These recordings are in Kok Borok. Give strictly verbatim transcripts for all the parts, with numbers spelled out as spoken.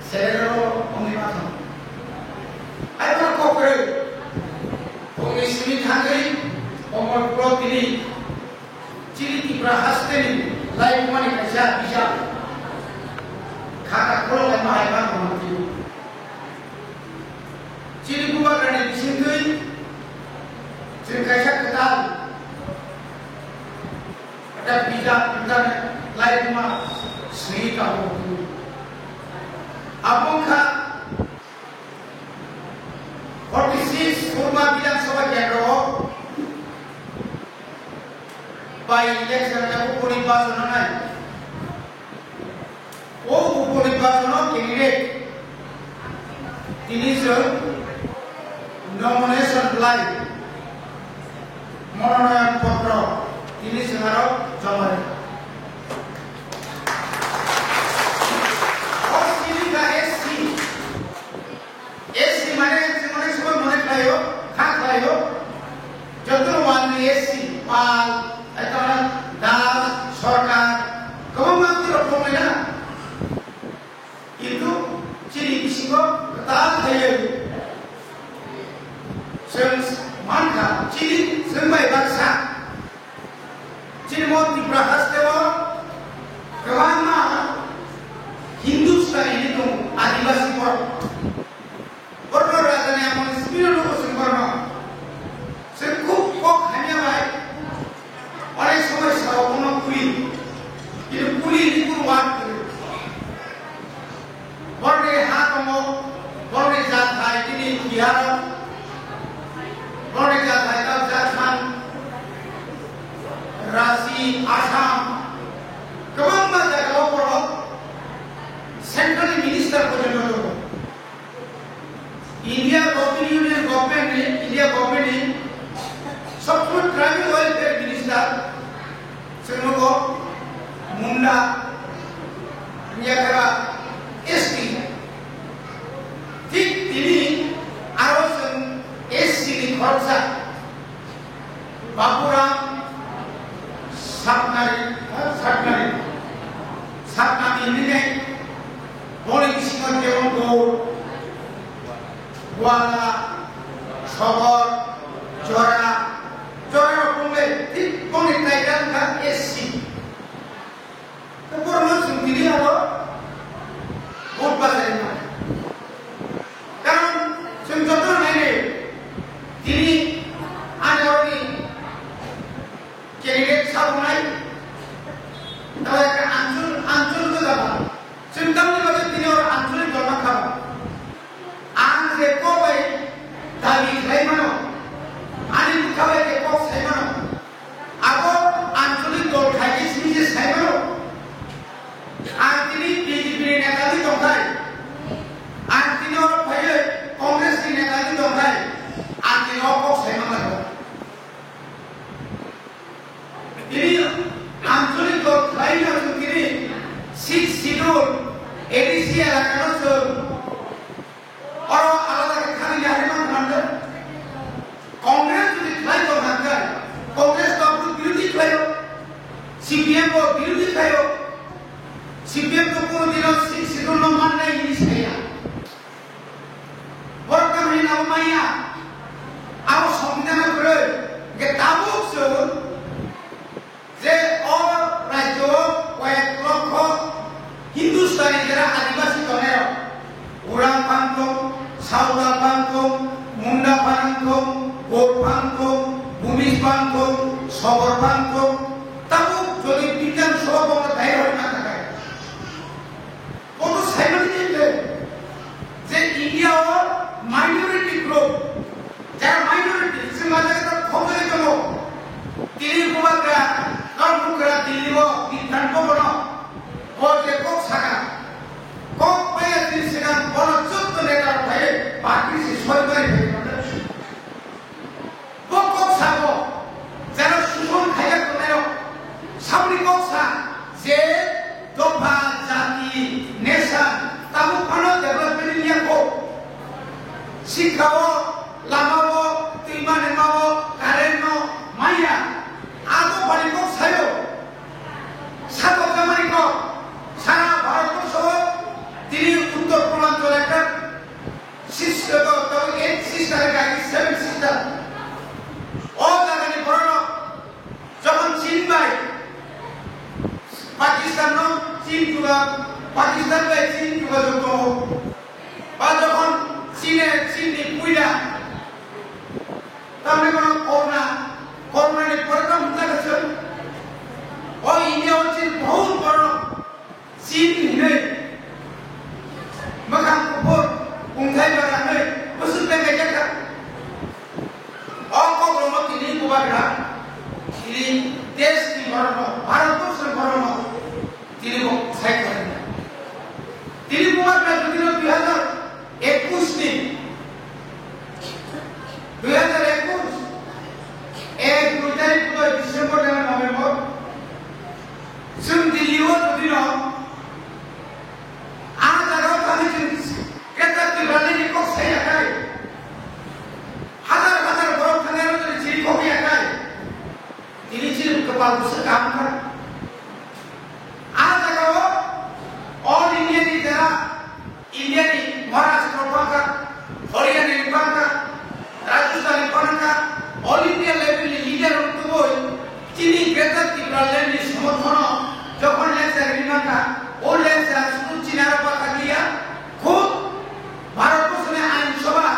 Selero ongni mathang. Ai ma kokre. Ongni simi thangri, Komolpuro tini. Chini Tipra hasteni lai mani kaisa bijap. Khata kholo lai ma hai ma tong tini. Chini bubagrani bisingtwi chwng kaisa kwtal, kwtal bijap, kwtal lai ma swi tongo. Abo wngkha forty six Surma Bidhan Sabha Kendro o by election le uponi bajo nanai. O uponi bajo no candidate tini chwng nomination lai mononoyon potro tini chwng aro joma rwkha. O sini ka S C. S C mane chwng mane chwng mane khlaio, kha khlaio. Joto wani S C, pal, eta das, sorkar, kwbangma borok tongnai na. Kintu chini bisingo kwtal khlaiwi chwng mankha, chini chwng bai baksa. Chini mo Tripura haste o kwbangma Hindustani ni tongo, Adibasi borok. Borno rajani amoni simi no nugo chwng borno. Chwng khub kok hamya bai. Onek somoi sao bono kuli. Kintu kuli ni kunu wak kuli. Borni ha tongo, borni jat hai tini Bihar o. Borni jat hai ta Jharkhand, Ranchi, Assam. Kwbangma jaga o borok central minister porjonto tongo. India European Union government ni, India government ni sabse tribal welfare minister chwng nugo Munda, Nyakhara, S T. Thik tini aro chwng S C ni khoroksa Bapuram Sapnari, eh, Sapnari, Sapnari hinwi nai, boni bisingo jemon Gour, Gwala, Sogor, Jora, Jora rok wngwi thik boni title wngkha S C. Borokno chwng tini abo vote bachai rwna. Karon chwng jotono naidi, tini ani oroni candidate sabonai, tawai ka anchol, anchol ko jaba. Chwng tamni bagwi tini oro ancholic dol mankha. Ang je kok bai dabi khlai mano, ani bwkha bai je kok sai mano, abo ancholic dol khai khe simi se sai mano. Ang tini B J P ni neta ni tongthai, ang tini oro phaiwi Congress ni neta ni tongthai, ang tini o kok sai manlago. Tini ancholic dol khlaina chwng tini Sixth Schedule, A D C elakano chwng oro alada khe thani ya hwnwi man kha. Congress jodi khlai tong kha hwnkhe, Congress to aboni birodhi khlaio, C P M bo birodhi khlaio, C P M to kono dino Sixth Schedule no mannai hinwi saya. Borok tamo hino abo maya, abo Songbidan no kwrwi, hwnkhe tabuk chwng je o rajyo o koyek lokho Hindustani jera Adibasi tongnai rok, Urang phang thung, Sawtal phang thung, Munda phang thung, Gour phang thung, Bhumis phang thung, Sogor phang thung, tabuk jodi Bidhan Sabha bono dai rok na thakai. Bono saimani je, je India o minority group, jara minority, chwng ma jaga ta khobjagwi tongo. Tini bubagra, kok bubagra Delhi o, Bidhan Bhavan o, bo je kok saka, kok paiya tini swkang bono chwng to neta rok phaiwi, party se soi bai phaiwi. Bo kok sabo, jara suson khaiya tongnai rok, saboni kok sa je dopha, jati, nation, tabuk phano development ni yakho. Sikha o, lama o, twima nema o, current no maya. A dophani kok sayo. Satok jamani kok. Sara Bharat borso o Seven Sister. O jagani bororok jokhon Chin bai Pakistan no Chin juga, Pakistan bai Chin juga joto. Ba jokhon Chin e, Chin ni puila tamni bono corona, corona ni pore no hwnjak se. O India o Chin bahut bororok Chin hinwi mwkhang kuphur, kungthai bara hinwi bwswk bengkhaijak kha. O kokrokno tini bubagra, tini desh ni borokno, Bharat borso ni borokno tini bo sai khlainai. Tini bubagra jodi no dui hazar ekush ni, dui hazar ekush ek dui tarikh December na November, chwng Delhi o jodi no, a jaga o thangwi chwng Greater Tipraland ni kok sai ya khai, hazar hazar borok thangwi ano chwng chiri kok ya khai, tini chini kwpal bwswk kaham kha. A jaga o All India ni jara India ni Maharashtra ni bangkha, Haryana ni bangkha, Rajasthan ni bangkha, all India level ni leader rok tubui chini Greater Tipraland ni somorthono jokhon lecture ri mankha, o lecture sudu chini aro bwkha liya, khub Bharat borso ni Ain Sabha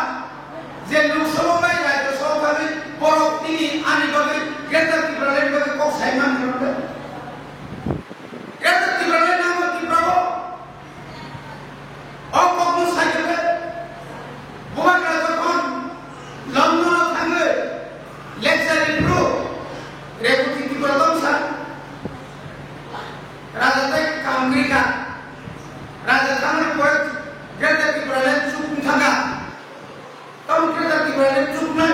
je Lok Sabha bai Rajya Sabha thangwi borok tini ani bagwi Greater Tipraland bagwi kok sai man rok. Greater Tipraland nangma Tripura o. O kokno sai khe bubagra jokhon London o thangwi lecture ri phuru Reboti Tripura tongsa raja tei Kamgrika raja thangwi pore Greater Tipraland chukung thangkha. Tamo khe ta Tipraland chuknai.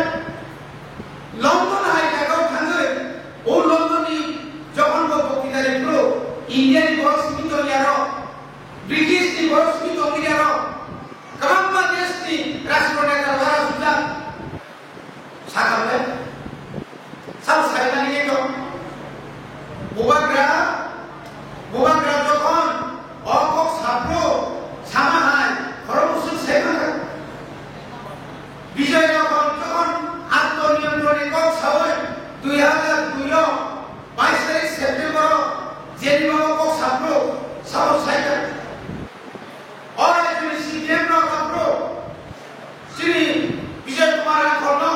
London hai jaga o thangwi, o London ni jokhon bo bokti dari phuru India ni borok simi tong ya ro, British ni borok simi tong ya ro, kwbangma desh ni rashtra neta bara sujak. Sakha le. Sabo sai mani khe to. Bubagra, bubagra jokhon o kok saphru sama hai, khorok bwswk sai mangkha. Bijoy Rakhol jokhon atmoniyontron ni kok sawi dui hazar dui o bais tarik September o Geneva o kok saphru sabo sai kha. O rajyoni C P M rok aphuru chini Bijoy Kumar Rakholno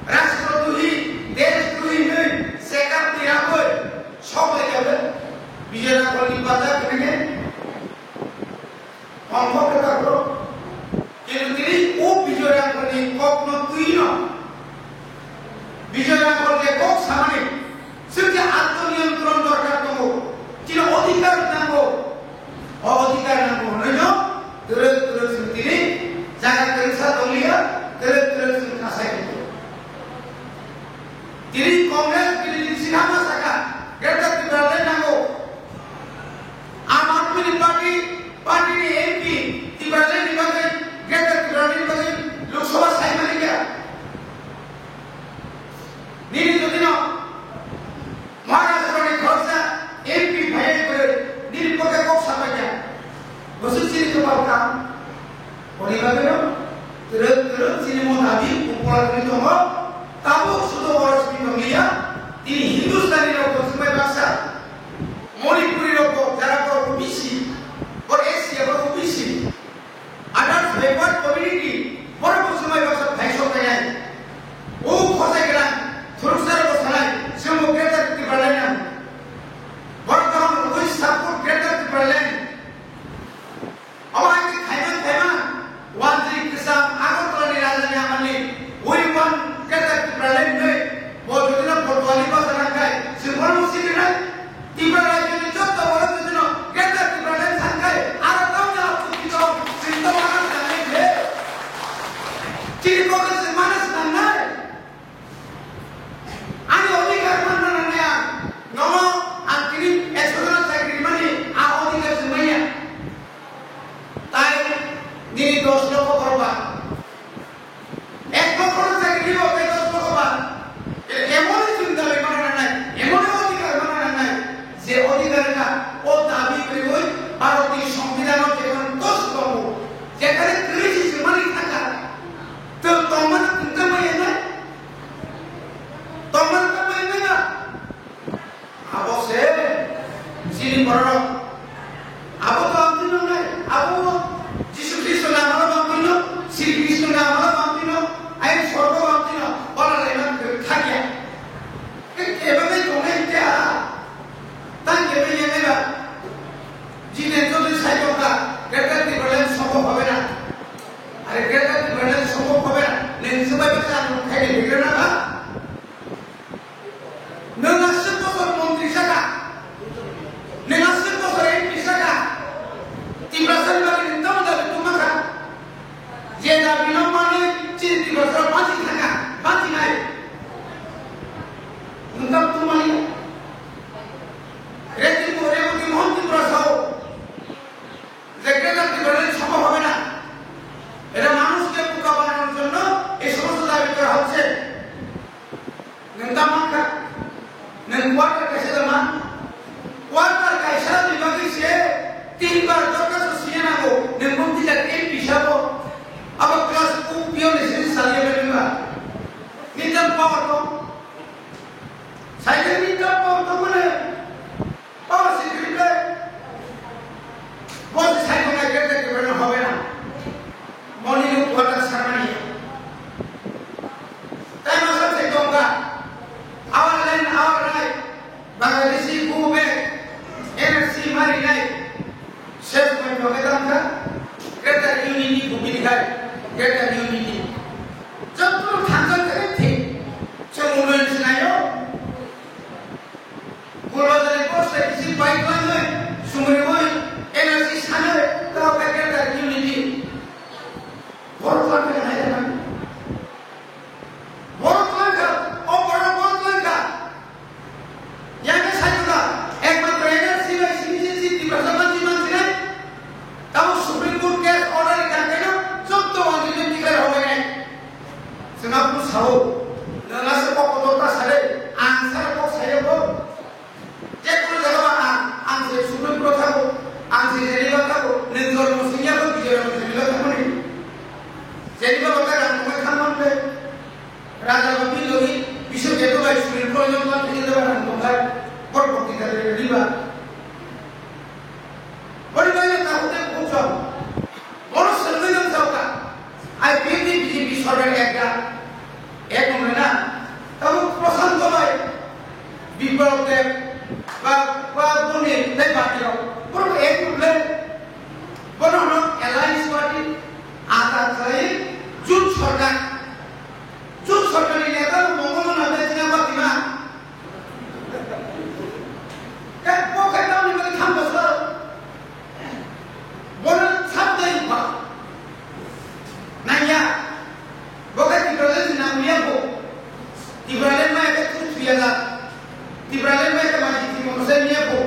rashtra drohi, desh drohi hinwi chekap ni ragwi sok lai kha. Bijoy Rakholni bajak hinwi khe ongkhor khe takhro. Kintu tini o Bijoy Rakholni kokno twino Bijoy Rakhol je kok samani, chwng je atmoniyontron dorkar tongo, chini odhikar nango. O odhikar nango hwnwi no twrwk twrwk chwng tini jaga kwrwngsa tongliya, twrwk twrwk chwng kasai tongo. Tini Congress bini sina ma saka, Greater Tipraland nango. Aam Aadmi Party, party ni M P Tipraland ni bagwi, Greater Tipraland ni bagwi Lok Sabha sai mani kya? Nini jodi no Maharashtra ni khoroksa M P phaiwi kwrwi nini poke kok sapai kya? Bwswk chini kwpal kam? Boni bagwi no twrwk twrwk chini mo dabi upor wngwi tongo. Tabuk sudo borok simi tongliya. Tini Hindustani rok bo chumai baksa. Manipuri rok bo jara borok O B C, borok S C, borok O B C. Others backward community, borok bo chumai baksa phai sok khainai. O khosai gwnang, thuruksa rok bo sanai, chwng bo Greater Tipraland nang. Borok kaham rwgwi support Greater Tipraland. Abo hai khe khaimang khaimang, wantri kwcham Agartala ni raja ni amal ni, ui wan Greater Tipraland hinwi, bo jodi no Kotwali bazar hwnkhai, chwng bono sini nai. Tripura rajyoni joto borok jodi no Greater Tipraland san khai, aro tamni aphuti tong, chwng to mana sanai khe. Chini kokno chwng mana sanai. Ani odhikar manna nangnai ang. Nono ang tini ekso jona chakri rimani, a odhikar chwng manya. Tai nini dos lokho khorokba. Ek lokho no chakri ribo, tai dos lokho ba. Emon chwng dalai mana nangnai, emon odhikar mana nangnai. Je odhikar wngkha, o dabi kwrwi Bharotni Songbidan o jephano dos tongo. Jephano kwrwi se chwng mani thangkha. Tong tongma Chini borok abo to ang twi nai, abo Jisu Khristo ni amalo ang twi no, Sri Krishna ni amalo ang twi no, ai sorgo ang twi no, bana lai na thakya. Ke kebe bai tongnai kya? Tang kebe yang ba? Jine to sai to ka, ke ka ti balen sobo hobe na. Are ke ka ti balen sobo hobe na. Len subai ba ka no khai de na ba. Nwng aswk bosor montri saka, nwng aswk bosor M P saka, Tiprasa ni bagwi nwng tamo dabi tongma kha? Je dabi no manwi chini Tiprasa rok banchi thangkha, banchi nai. Nwng tamo tongmani? Reti mo, Reboti Mohon Tiprasa o. যে গ্রেটার ত্রিপুরাল্যান্ড সম্ভব হবে না, এটা মানুষকে বোকা বানানোর জন্য এই সমস্ত দাবি করা হচ্ছে। Nwng tamo kha, nwng quarter kaisa da ma? Quarter kaisa ni bagwi se tinbar dorkhasto swiya nango, nwng mukti jak M P sabo, abo class two pion ni sini saliya bai nwng ba. Ni tamo power tong? Cycle ni tamo power tong mane? Power secretary ble, bo se sai tongnai ke te kebeno hobe na. Moni ni quarter sanani. Tai masa te tongka. Our land, our right. Bangladeshi go back. N R C mari nai. Ses point hoke tangka. Greater unity bumi dikai. Greater unity. Jotto thangka kare thik. Chong ulo sinayo. Gulbadari post office bai klangwi, sumriwi, N R C sanwi, tao khe greater unity. Borok klangkha hai da nang. Borok klangkha, o borok borok klangkha. Yang khe sai da, ekmatro N R C bai simi se si Tiprasa mansi mansi nai. Tamo Supreme Court case order ni kangkaino jotto wanjui no declare hobai nai. Chwng aphuru sao, nwng aswk kok kotor ta sare, ang sare kok sayo bo. Je kono jaga ba ang, ang se Supreme Court thago, ang se Geneva thago, nwng jormo singya bo Bijoy Ranjan Jamila thangmani. Geneva bo ta rang tongmani thangmani le. Raja bo bini logi bisok jeto bai Supreme Court jong ma thangya jaba rang tongkha, bor bokti ta riba. Boni bagwi kaham tei bukhuk chwng. Bono swrwngwi nang chao kha. I P F ni B J P sorkar ekta, ek nung rwna. Tamo Prashanto bai Biplab Deb ba, ba boni tei party rok. Bono ek nung le. Bono no alliance party ata khlai jut sorkar. Jut sorkar ni neta no Mongol no nang china party ma. Khe bo khe tamni bagwi tham bosor? Bono sab dai ba. Nangya. Bo khe Tipraland ni nang ya bo. Tipraland ma khe thu thuya la. Tipraland ma khe ma ji timo se niya bo.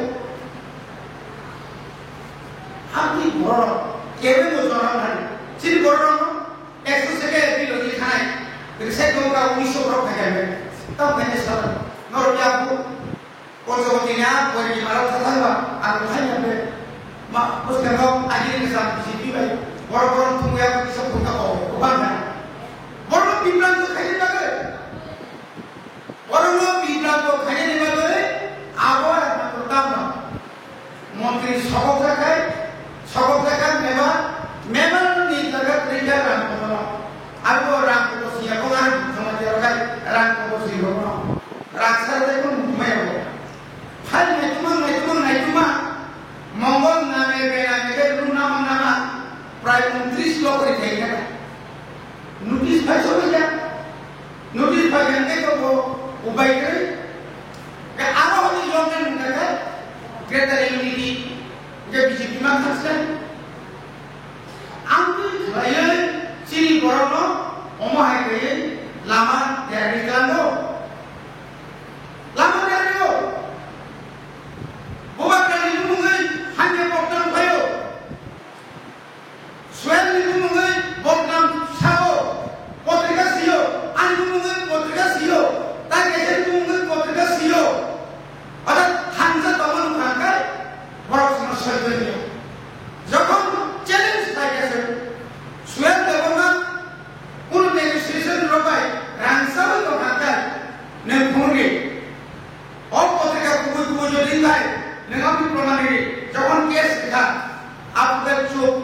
Hamni borok kebe bo jora nani. Chini borok no. Ekso seke pi logi khanai. Risa dongka unisho borok khaikha me. Tamo khaina sal. Norok ya bu. Ponchoboti na, bori ki marok thathang ba. Ang khaina be. Ma, bos ka rok, agi ni sam B J P bai. Borok borok thung ya, kisa phung ka ko. Uban na. Borok bibranto khaina bagwi. Borokno bibranto khainani bagwi abo ekmatro tamo. Montri sokok jakhai, sokok jakha member, member ni jaga twi kha rang kotorno. Abo rang kotor singya kok ang thangma jaga rang kotor singya kok no. Rang sar jai kono muthumai abo. Phai naituma, naituma, naituma. Mongol name, bename, ke lu nama, nama. Prai untris lok ri thai kha. Notice phai sokjak. Notice phai yang ke to bo ubai kre. Ke aro hodi yong kan kata. Greater unity. Ke B J P ma khaskan. Amtwi khlaiwi chini borokno omo hai kaiwi lama derdi klango. Lama derdi o. Bubagrani bumungwi hanya poktan phaio. Swel ni bumungwi bodnam sao, potrika sio, ani bumungwi potrika sio, tai kaisa ni bumungwi potrika sio. Orthat thansa tongmani thangkai, borok songno soi tongya. Jokhon challenge phai kha se, Swel Debbarma kunu negotiation rok bai rang sawi tong thangkai, nwng phunukdi. O potrika kubui kubui jodi bai, Nang aboni proman ridi, jokhon case kha, after chuk,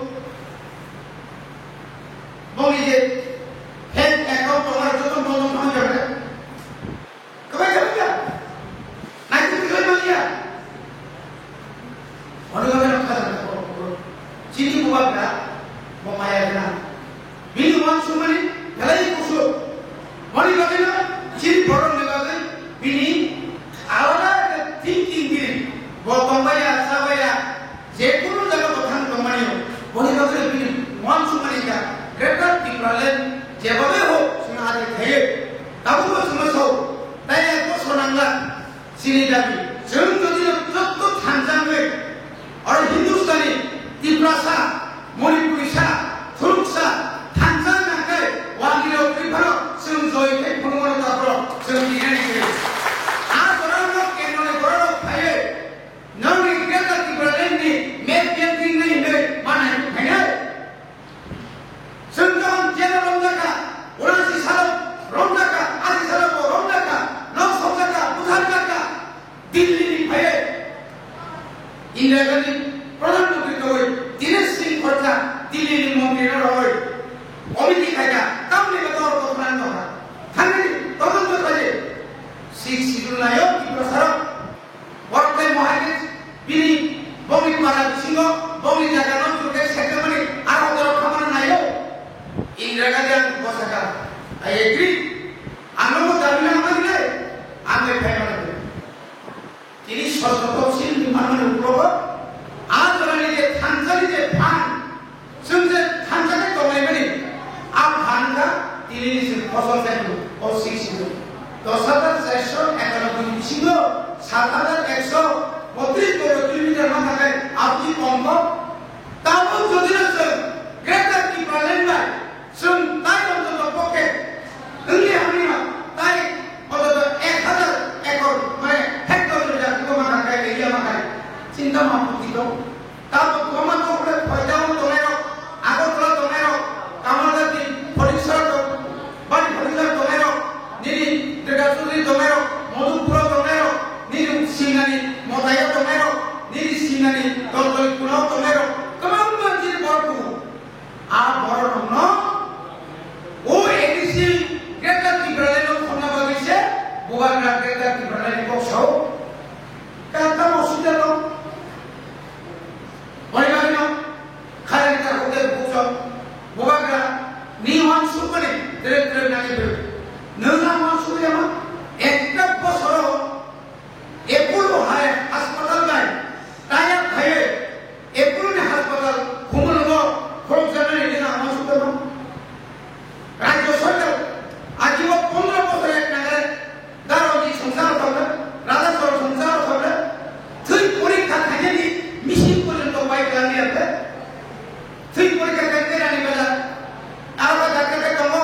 boni je fake account tongo, joto bondon thang jabe. Kabai kabai ya? Nai tu kabai manya? Ono kabai no kha jabe. Chini bubagra, bo maya gana. Bini uansukmani belai kusuk. Boni bagwino chini borokni bagwi bini alada ekta thinking bini. Bo tongbaiya, chabaiya, je kunu jaga bo thang tongmani. Boni bagwino bini uansukmani kha Greater Tipraland jebobe hok chwng adi khaiwi. Tabukbo chwngno sao, tai ek bosor nangla. Chini dabi, chwng jodi no jotto thansa wngwi, oro Hindustani, Tiprasa, Manipurisa, Thuruksa, thansa nangkhe, wangirok twi phano chwng joi khe phunukmano taphro chwng rinani kwrwi. A jorano kendroni bororok phaiwi, nongni Greater Tipraland ni map painting nai hinwi manai phainai. Chwng jokhon jail o romjakha, unasi salo romjakha, asi salo bo romjakha, nok sokjakha, butharjakha, Delhi ni phaiwi Indira Gandhi Pradhan Mantri tongwi Dinesh Singh Khorcha Delhi ni montri no rogwi committee khaikha, tamni bagwi oro kothoma wngkha. Thangwi todonto khaidi. Sixth Schedule naio Tiprasa rok. Borok tei mohai khe bini bongni para bisingo bongni jaga no jurkhe sekjamani aro borok khamana naio. Indira Gandhi ang bosaka, I agree. Ang no dabi nang mani nai, ang bai phai mani. Tini sosro topsil ni manmani uklogo, a jorani je thansani je phan, chwng je thansa khe tonglaimani, a phan kha tini ni chwng phosol khe o six dos hajar charsho ekanoboi ni bisingo sat hajar ekso botris borok kilometer ma thakai aboni kom kok. Tabuk jodi no chwng Greater Tipraland bai chwng tai ontoto pocket wngya hamya tai ontoto ek hajar ekor mane hectare jati ko ma thakai area ma khai chinta ma puti ko. Tabuk kwbangma tongkhe Phaidao tongnai rok, Agartala tongnai rok, Kamalgati, Photisora tong, Bari Photisora tongnai rok, nini Durga Chudri tongnai rok, Madhupura tongnai rok, nini Singnani Motaya tongnai rok, nini Singnani Doltoi Kunao tongnai rok, kwbangma chini borok tongo. A borok rokno o A D C Greater Tipraland no khorna bagwi se Bubagra Greater Tipraland ni kok sao. Ka tamo sida tong. Boni bagwino kharani ta hotel bukchok Bubagra ni uansukmani tere tere nani tere. Nwng ang uansukya ma ekta bosoro Apollo hai hospital bai taya khaiwi Apollo ni hospital khumulwngo khorokjaknani nwng ang uansukya ma. Rajya Sarkar ajibo pondro bosor ek nagare Daro ni songsa rok thokle, raja sor songsa rok thokle, thwi porikha khainani misil porjonto bai kwlangya khe, thwi porikha khainani Rani Bazar, aro ba dakar khe tongo,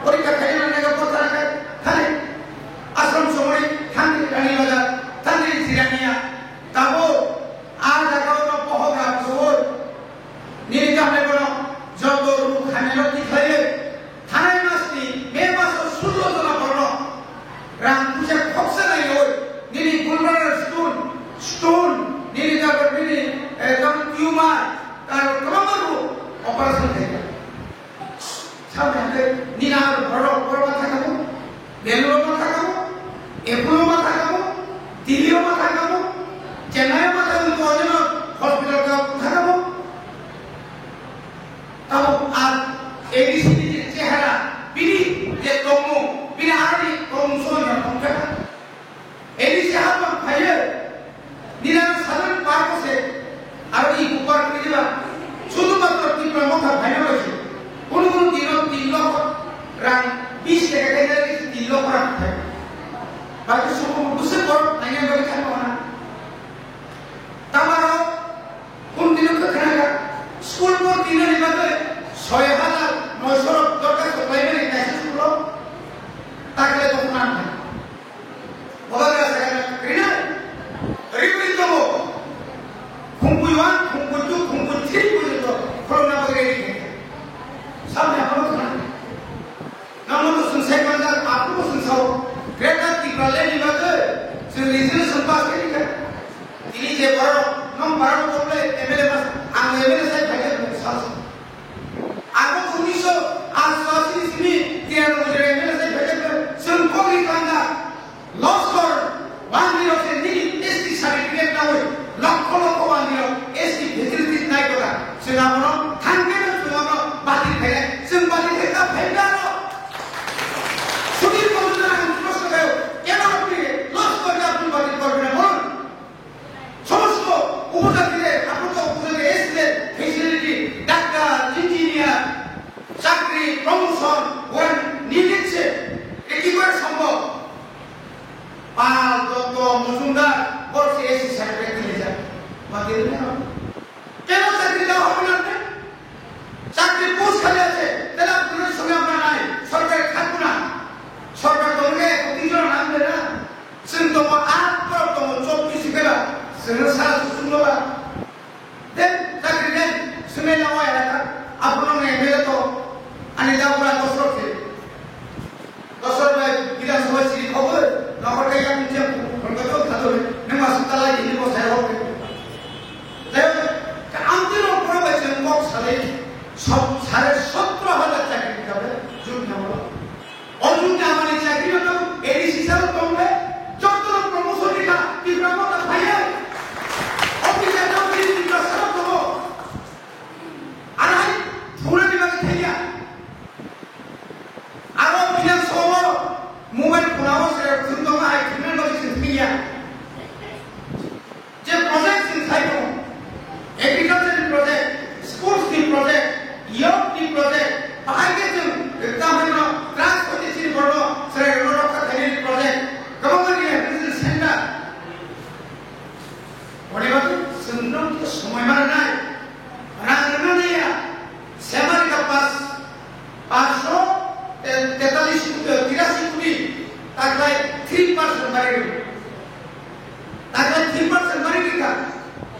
porikha khainani naga kotha khe, thani, ashram somoi, thani Rani Bazar, thani Jirania, tabo, a jaga o no pohok rap suwoi, nini kahne bono, joto ruk khainani tikhlaiwi, Thanai masni May maso sullo jona borno rang puisa khoksa naiwi nini gulbladder stone, stone, nini tabuk nini, eh, tamo tumor, tar kwbangma rogo operation khaikha. Samya khe nini aro borok borok ma thangkha mo, Bangalore ma thangkha mo, Apollo ma thangkha mo, Delhi ma thangkha mo, Chennai ma thangkha mo, hospital ka thangkha mo. Tabuk ar A D C ni je chehara, bini je tongmung, bini aroni tongmung sono ya tongkha. A D C hapang phaiyo, nina sadhan park se, aroni upar kri diba, sudhumatro Tipra Motha phaina baisi, kunu kunu dino tin lokho rang, bis taka khe tin lokho rang phai. Baki suku buse bor nanya bagi thangma. Tamaro Kun tino kwkhwrang kha, school bo tinani bagwi soi hajar noisho rok dorkhasto khlaimani kaisa school o takle bo khna kha. Bola gra sakha rinai, ribri tongo. Khungpui one, khungpui two, khungpui three porjonto khulumna bagwi ready kha. Samni abono khna. Nangno bo chwng sai manjak, aphuru bo chwng sao. Greater Tipraland ni bagwi chwng resolution pass khe Borok, nong borok, nong le M L A mas, ang M L A sai phai khe nong sal sa. Ang bo unisho ashi ni simi tiranoboi jora M L A sai phai khe chwng kok ri khlangkha. Loskor bandi rok se nini S T certificate nawi lokho lokho bandi rok S T facilities nai kota. Chwng abono thangkhe no chwng abono batil khainai. Chwng batil khe ta phai da no. Sudhir Majumdar ang proshno khaio, keno apni loskor ni apni batil korbe na bolon? সমস্ত উপজাতিদের, আপনার উপজাতি এসসিদের facility, doctor, engineer, চাকরি, প্রমোশন, ওরা নিয়ে নিচ্ছে। এ কি করে সম্ভব? পাল, দত্ত, মজুমদার, বলছে এসসি সার্টিফিকেট দিয়ে যান। বাতিল না? কেন চাকরি দেওয়া হবে না আপনার? চাকরি পোস্ট খালি আছে, তাহলে আপনার সঙ্গে আমরা নাই, সরকারে থাকবো না। সরকার তো মনে হয় একত্রিশ জন আনবে না। Chwng tongo, ah, borok tongo, chobbish kela, chwngno sara susungno ba. Then, chakri then, swngnaino wai raka, abono M L A to, ani dapura dosrok se. Dosrok bai, Bidhan Sabha siri khobor, nokhor kai yang jam, khonka to khadore, nang masuk talai ini ko saya hoke. Jai hoke, ka amtwi rok borok bai chwng kok salai, sob, sare sotro hajar chakri kabe, jut na bolo. O juni amani chakri no tong, A D C salo tong le, joto no promotion ni kha, Tipra Motha phaiya. Officer no tini Tipra salo tongo. Arai, thuna ni bagwi thaiya. Aro Bidhan Sabha o mobile phone o se thun tongo, hai thuna bagwi se thaiya. Je project chwng khai tongo, agriculture ni project, sports ni project, youth ni project, bahai khe chwng tamo hino drugs hoite chini borokno chwrairokno rokha khainani project, kwbangma rehabilitation center. Boni bagwi chwngno khe somoi mana nai, rang rwna naiya, se mari kha pas, pansho tetalis koti, tirasi koti, taklai three percent mari rw. Taklai three percent mari rw kha,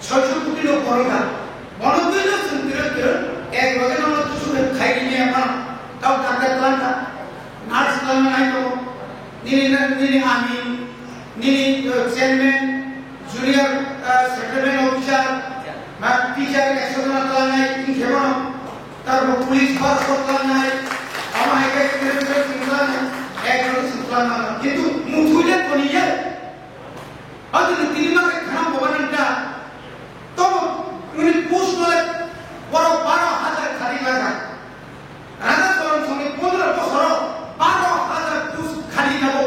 soisho koti no borok kha. Bono twi no chwng tiro tiro, ek loge no no tusu khe khai ri ya mano. Tao taklai plan kha, nurse plan nai to, nini, nini ami, nini, uh, chairman, junior, uh, settlement officer, ma teacher ekso jona tlangnai, in khebano, tarpor police force tlangnai, ama hai khe khe khe tlangnai, ek jona tlangnai. Kintu muthuile toniya, adini tini ma khe khana boba nang ta, to muni post nole borok baro hajar khari laga. Raja Choron Songni pondro bosoro baro hajar post khali nabo.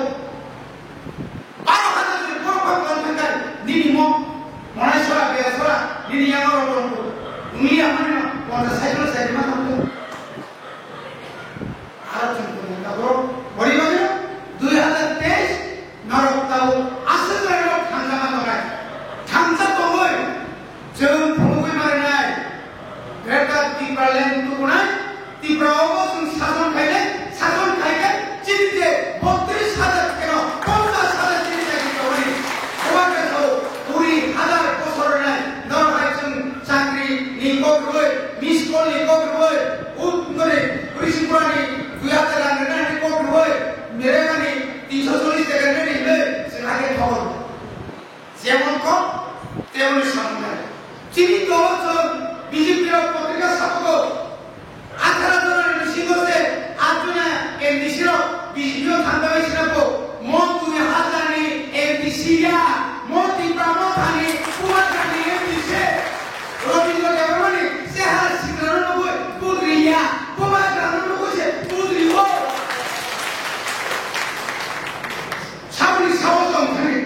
Baro hajar ni borok bai tong thangkha nini mo monai sora, bera sora, nini yang oro tong ko. Uni yang mana pondro cycle cycle ma tong ko. Aro tong ko na bro. Bori bagi dui hajar teis norok tau aswk norok thangjak ma tongnai. Thangjak tongoi. Chwng phunugwi marinai, Greater Tipraland tukunai, Tripura o bo chwng sason khainai, sason khaikhe chini je botris hajar keno ponchas hajar chini chakri tongmani, bubagra sao kuri hajar bosor rwnai, norok hai chwng chakri ni kok rwui, miss call ni kok rwui, ut noni Tripura ni dui hajar rang rwnai ni kok rwui, meregani tinso chollis taka rwnai ni hwnwi chwng hakhe thokol. Jemon kok, temoni samung nai. Chini dolo chwng B J P rok potrika sabugo. Atharo jona ni bisingo se aat jona M D C rok B J P o thangbai sinabo. Mo dui hajar ni M D C ya, mo Tipra Mothani Bubagrani M D C. Rabindra Debbarmani se ha sikrano nugui pudri ya, Bubagrano nugui se pudri o. Saboni sao tong thani.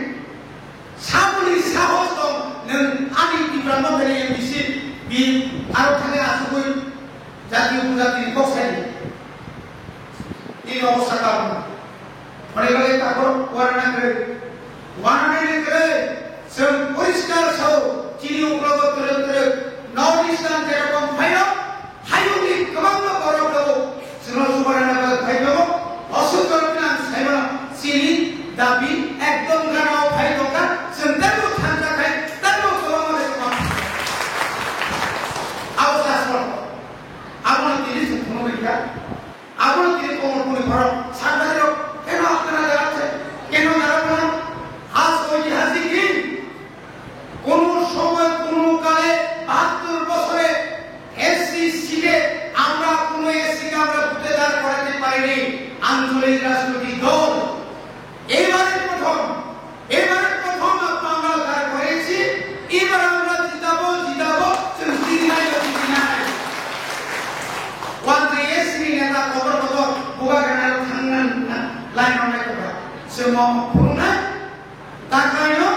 Saboni sahos tong nwng ani Tipra Mothani M D C bi aro thani asugwi jati upojati ni kok sai. Nini obostha karon. Hwnwi bagwi takhoro uanana kwrwi. Uanana kwrwi. Chwng poriskar sao chini uklogo twrwk twrwk North Eastern jerokom phaio. Hayungni kwbangma borok tongo, chwngno chubarana bagwi phai tongo. Aswk jorokni ang saimano, chini dabi ekdom ganao phai tongkha, chwng teibo thansa khai, teibo kwbangma bai tongkha. Abo chasmano, abono tini chwng phunugwi kha, abono tini Komorpurni borok, sakbarirok, keno apnara jaga se, keno nara bana, aaj oitihasik din, kono রাজনৈতিক দল এবারে প্রথম, এবারে প্রথম আমরা দাঁড় করেছি। এবার আমরা জিতাবো, জিতাবো, চুক্তি নাই, চুক্তি নাই। Wante S C নেতা কবর কবর বুবা গানার থাংনান লাইন অনেক কথা। সে মম ফুলনা, তার কারণে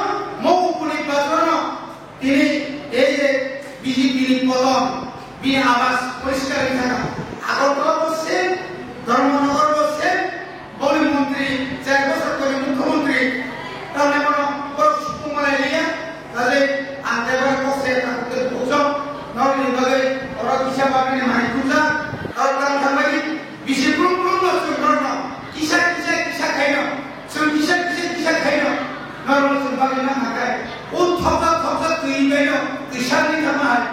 মৌ পুলিশ বাজানো তিনি এই যে বিজেপি পতন, বিনা আবাস পরিষ্কার হয়ে থাকা। আগরতলা বসছেন, ধর্মনগর বসছেন, বলি মন্ত্রী, চার বছর ধরে মুখ্যমন্ত্রী, তাহলে কোনো বড় সুকুমার এরিয়া, তাহলে আনতে পারে বসে, তাহলে বুঝো, নরনি বাদে, ওরা কিসা পাবেন, মানে, তুজা, তাহলে তার থাকবে কি? Bisi brum brum no chwng norno kisa kisa kisa khaino, chwng kisa kisa kisa khaino norno chwng bagwi nang hakai. O thokjak thokjak twi baino twisani thangma hai,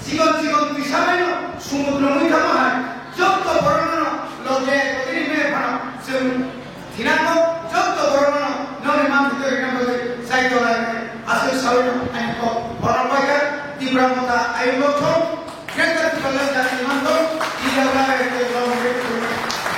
chikon chikon twisa baino sumudro mui thangma hai. Jotto borokno loge kotini me phano chwng thinango, jotto borokno noni man thwi rina bagwi chai tolai aswk sawi ani kok borok bai kha Tipra Motha ayung lokthong. Greater Tipraland jati mantong, Tipraland